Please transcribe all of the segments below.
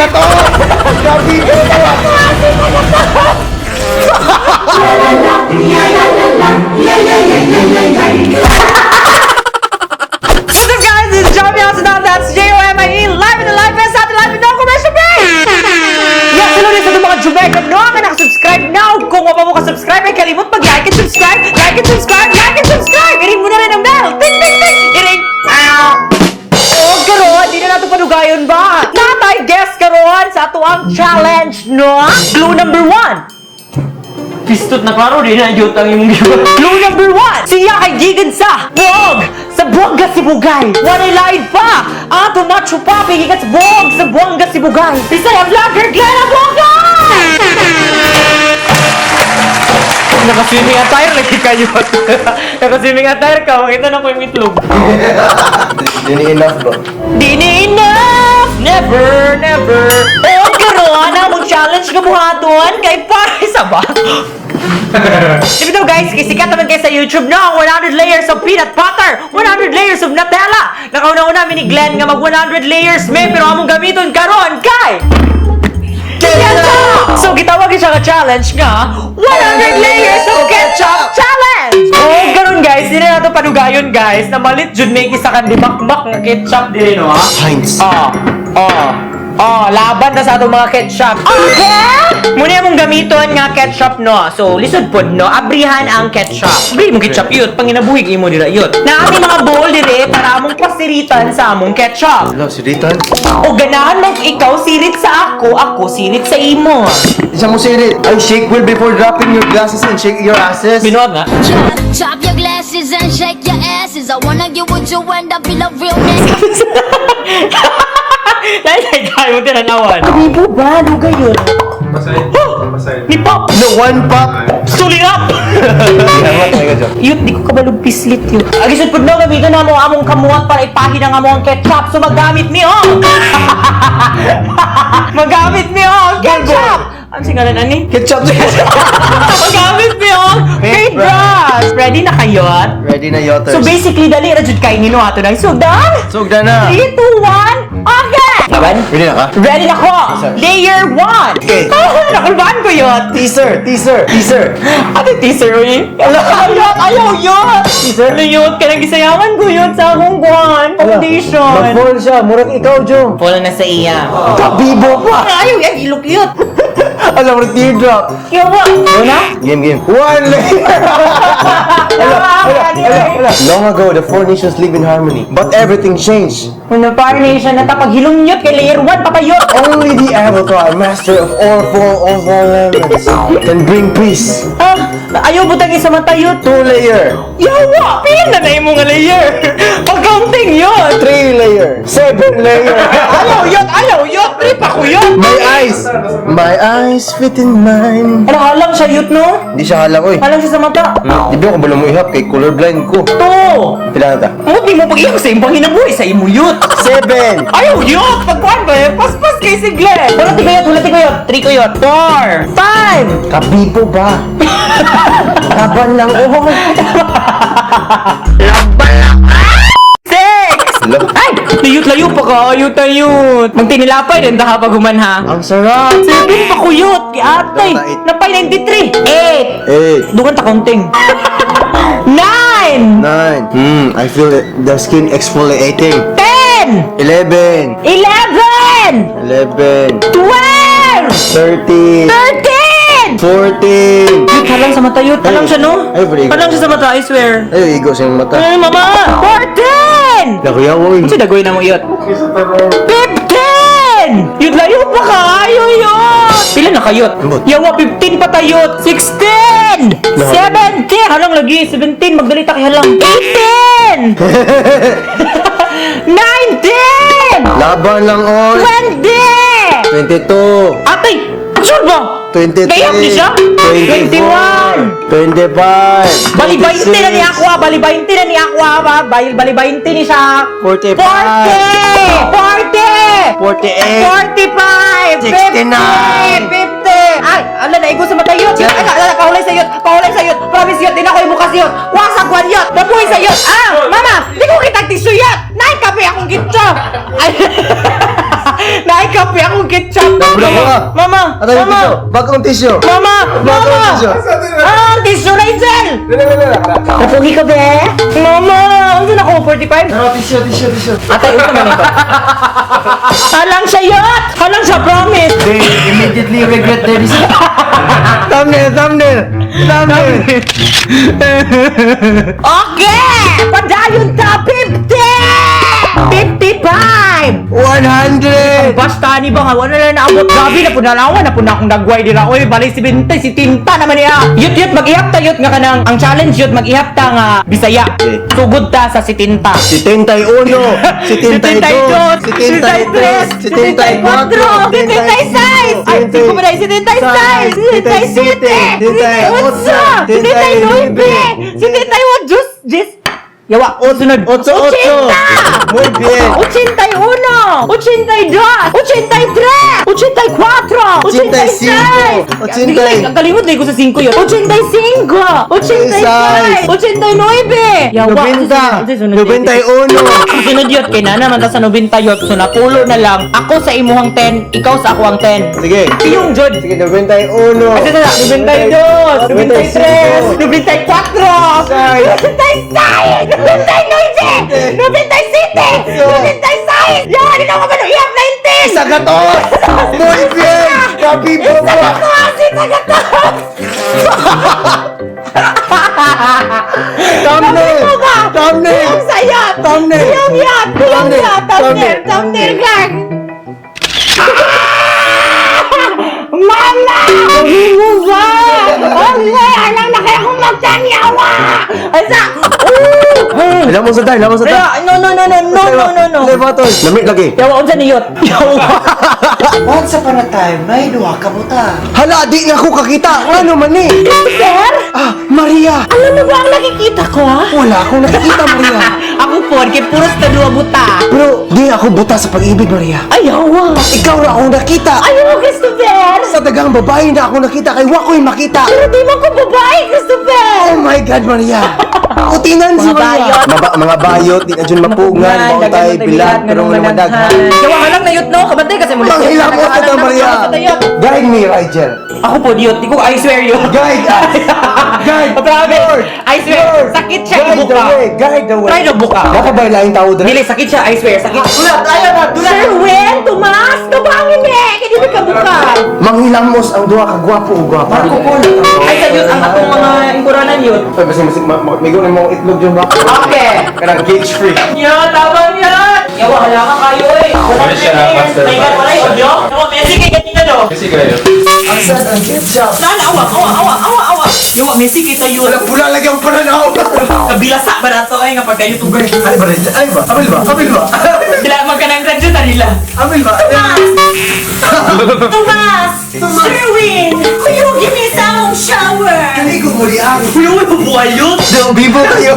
Taga to! Kabibo pa! What's up, guys? This is Jomie Alcedon. That's Jomie. Live in the live best out the live with no commercial break! Yes, hello din sa itong mga Jamaica no nga nakasubscribe now. Kung wala mo ka-subscribe, ay kalimot mag-like and subscribe, like and subscribe, like and subscribe! I-ring mo na rin ang bell! Ting, ting, ting! I-ring! Ow! O, karon, di na nato padugayon ba? Natay guest karon sa ato ang challenge, no? Clue number 1. Pistot na klaro, di na yun ang imong giba. Clue number 1! Siya kay gigan sa Buog! Sa Buanga Sibugay! Walay lain pa! Ato macho papi gikan sa Buog! Sa Buanga Sibugay! Bisaya vlogger Glenn Abuga! Naka-swimming attire lagi kayo. Naka-swimming attire ka, makita na ko yung itlog. Di ni enough, bro. Di ni enough! Never, never! O, karon among challenge nga buhaton kay para sa ba? Diba daw, guys, kay sikat naman kayo sa YouTube no, ang 100 layers of peanut butter, 100 layers of Nutella. Nakauna-una mi ni Glenn nga mag 100 layers me, pero among gamiton karon kay ketchup! So, gitawag siya nga challenge nga 100 layers of ketchup challenge! Oh, karon guys, di na nato padugayon, guys, na malit jud may isa ka dimakmak nga ketchup diri no ha. Heinz. Oh, laban na sa atong mga ketchup. Okay! Muna mong gamiton nga ketchup no. So, lisod pod no, abrihan ang ketchup. Abri mo ketchup yut, panginabuhig imo dira yut. Na aming mga bowl dire para among pasiritan sa among ketchup. Hello, si Ritan. O ganahan mo ikaw sirit sa ako, ako sirit sa imo. Isa mo sirit. Ay, shake well before dropping your glasses and shake your asses. Binuwag nga. Chop, chop your glasses and shake your asses. I wanna get with you and I feel a real nigga. Lain kayo mo tinanawan. Kabibo ba? Lugay yun. Pasay. Pasay. Ni Pop! No, one pop. Sulirap! Salamat, my God. Yun, di ko kabalog pislit yun. Agi sud pud no, gamiton na mo among kamuat para ipahin ang among ketchup. So magamit mi oh! Magamit mi oh! Ketchup! Ano singalan ani? Ketchup. Magamit mi oh! Paintbrush! Ready na kayo? Ready na, yotters. So basically, dali ra jud kay nino ato nang sugdan. Sugdan na. 3, 2, 1, okay! Laban? Ready na ka? Ready na ko! Sir. Layer 1! Okay. Ah, nakulbaan ko yun! Teaser, teaser, teaser. Ate, teaser, uy! Ayaw, ayaw yun! Teaser? Ano yun? Kaya gisayawan ko yun sa akong kuhan, foundation. Mag-fall siya. Murag ikaw, Jong. Fall na sa iya. Kabibo pa. Ayaw, yan, ilok yun. Alam mo, teardrop. Yawa! Una? Game, game. One layer. Ala, ala, ala, ala. Long ago, the four nations lived in harmony. But everything changed. Una nation na tapag hilong yun kay layer 1 papayot. Only the Avatar, master of all four of all elements, can bring peace. Ah, ayaw butang isa matayot. Two layer, Yawa! Pila na na imo nga layer. Pag-counting yun. Three layer, seven layer. Ayaw yun, ayaw yun. Three pa ko yun. My eyes, my eyes fit in mine. Ano, halang siya yut, no? Hindi siya halang, oy. Halang siya sa mata. Di ba ako bala mo ihap kay colorblind ko? Two. Pila na ta? Mo di mo pag-iyak sa imong hinabuhi sa imo yut. Seven. Ayaw yut! Pagkuhan ba eh? Paspas kay si Glenn! Wala ti kayot, wala ti kayot. Three kayot. Four. Five. Kabibo ba? Laban lang, oh. Six. Hello? Ay! Layot layo pa ka. Ayot ayot. Magtinilapay din ta pag human ha. Ang sarap. Seven pa kuyot. Kay atay. Eight. Napay 93. Eight. Eight. Dugan ta counting. 9. Nine. I feel it. The skin exfoliating. 10. 11. 11. 11. 12. 13. 13. 14. Ay, halang sa mata yun. Halang siya, no? Ay, very good. Halang siya sa mata, I swear. Ay, igo sa iyong mata. Ay, mama! 14! Nakuya, oy. Ano dagoy na mo yun? 15! Yun layo pa kayo yun! Pila na kayot? Ambot. Yawa, 15 pa tayot! 16! 17! Halang lagi, 17! Magdalita kay halang. 18! 19! Laban lang, oy. 20! 22. Atay! Sure ba? 23. Naiyak ni siya? 24. 25. Bali 20 na ni ako ah. Bali 20 na ni ako ah. Bali 20 ni siya. 45. 40! 40! 48. 45! 69. 50! Ay, ala, naigo sa mata yun. Ay, ala, pahulay sa yun. Pahulay sa yun. Promise yun. Di na ko ibukas yun. Wasa kwan yun. Nabuhi sa yun. Ah, mama, di ko kitang tissue yun. Naay kape akong gitso. Ay, naay kape. Ketchup! Eh, akong ketchup! Nabula ko ka. Mama! Atay yung Mama! tissue. Bagong tissue. Mama! Bagong Mama! tissue. Ah, ang tissue, Rachel! Napugi ka, be? Mama! Ang saan ako? 45? Pero tissue, tissue, tissue. Atay, unsa man ito? Halang siya yot! Halang siya, promise! They immediately regret their decision. Thumbnail, thumbnail. Thumbnail. Okay! Padayon ta! 50! 55! 100. Basta ni ba nga, wala na naabot. Gabi na po nalawa na po na akong nagway dira. Oy, bali si Binte, si Tinta naman niya. Yut yut, mag-ihap ta yut nga kanang, ang challenge yut, mag-ihap ta nga Bisaya. Okay. Sugod ta sa si Tinta. 71, 72, 73, 74, 76, ay, singko ba na? 76, 77, 78, 79, 78, Diyos, Diyos. Yawa, sunod. 88. Muy bien. 81, 82, 83, 84, 86, 85, Ang kalimot na ko sa 5 yun. 85, 86, 89. Yawa, 90, 91. Sunod yun, kay nana man ta sa 90 yun. So napulo na lang. Ako sa imuhang 10, ikaw sa ako ang 10. Sige. Piyong jud. Sige, 91. Kasi sa 92, 93, 94, 96, 99, 97, 96! Yan! Hindi ako ba Iyap 19! Isa ka to! Muy bien! Kapipo Isa mo! ka to! Isa ka to! Thumbnail! Thumbnail! Yung sayat! Thumbnail! Yung yat! Yung yat! Thumbnail! Thumbnail gang! Mama! Mo ba? Ole! Alam na kaya akong magtanyawa! Asa! Ooh! Alam mo sa tayo, alam mo sa tayo. Kaya, no, no, no, no, no, no, no, no. Elevator. Lamig lagi. Yawa, unsa ni yot? Yawa. Once upon a time, may duha ka buta. Hala, di na ako kakita. Ano man eh? Sir, Ah, Maria! alam mo ba ang nakikita ko, ha? Wala akong nakikita, Maria. Ako po, kay puros na duwa buta. Pero di ako buta sa pag-ibig, Maria. Ayawa. Ikaw ra akong nakita. Ayaw, Christopher! Sa dagang babae na ako nakita, kay wa ko'y makita. Pero di man ko babae, Christopher! Oh my God, Maria! Utinan si Mga Maria! bayot. Mga bayot, di na dyan mapugngan, mao tayo bilag, pero nga naman daghan. Yawa ka lang na yut, no? Kabantay kasi muli. Manghilak mo ta, Maria! Guide me, Rigel. Ako po, yut. Di ko, I swear yun. Guide us! Guide! Promise. Lord! I swear. Lord! Sakit siya, Guide the ibuka. way! Guide the way! Try na buka. Baka ba laing tao dre? Dili, sakit siya. I swear, sakit. Dulat, ayaw na, dulat! Sir Wen, Tomas, tabangin eh! Kaya di ka buka. Manghilamos ang duha ka gwapo o gwapa. Marco Polo. Ay, sa yun, ang atong mga inkuranan yun. Ay, basta masig may gawin mo itlog yung baka. Okay. Kanang cage free. Ya, tabang yan! Yawa, hala ka kayo eh. Wala Wala siya, master. May God, wala yung audio. Yawa, Messi kay ganina no. Kasi kayo. Ang sad ang ketchup. Nana, awa, awa, awa, awa, awa. Yawa, Messi kita yun. Wala pula lagi ang pananaw. Kabilasa ba na to ay nga pagka-YouTuber. Ay ba rin? Ay ba? Abil ba? Abil ba? Sila magkanang radyo sa nila. Abil ba? Tomas! Sherwin! Kuyugi mi sa akong shower! Kaligo mo liang. Kuya, uy, bubuhay yun. Bibo kayo.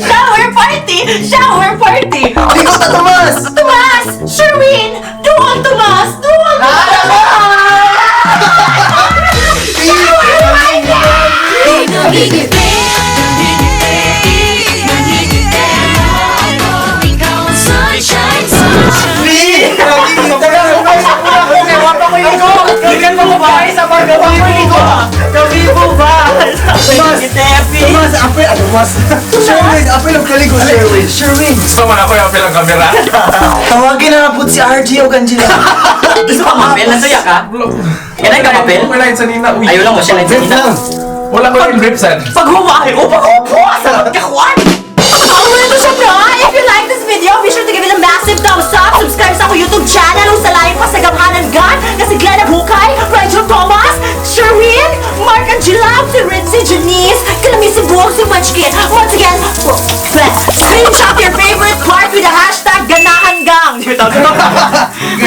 Shower party! Shower party! Ligo ta Tomas! Tomas! Sherwin! Duwag, Tomas! Duwag! Sunshine, sunshine. Bigyan mo ba sa paggawa ko ligo? Kabibo ba? Tomas! Tomas, apel! Ano, Tomas? Sherwin, apel ang kaligo, Sherwin. Sherwin, Gusto mo na ako yung apel ang camera. tawagin na lang po si RG o Angela. Gusto ka mapel? Nasaya ka? Kailan ka mapel? Wala yun sa nina. Uy. Ayaw lang mo siya lang sa Brief nina. lang. Wala ko yung brief sad. Pag humahay, o pag upo, sa kakuan! Ito siya, bro! If you like this video, be sure to give it a massive thumbs up. Subscribe sa akong YouTube channel kung sa lain pa sa Gamhanan Gun na si Glenna Hukay, Rachel Thomas, Sherwin, Mark Angela, si Ritzy, Janice, Kalami si Buwag, si Munchkin. Once again, screenshot your favorite part with the hashtag GanahanGang. With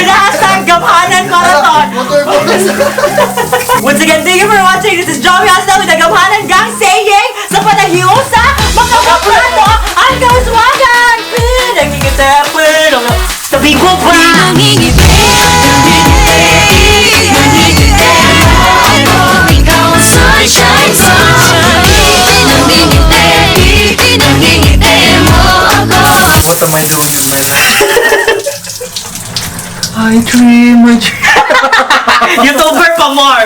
the hashtag Gamhanan Marathon. Once again, thank you for watching. This is Joey Asna with the Gamhanan Gang saying, sa panahiusa, mga kaplato, ang kauswagan! Sabi ko ba? Sunshine, sunshine, pinangingiti, pinangingiti mo ako. What am I doing in my life? My dream, my dream. YouTuber pa more.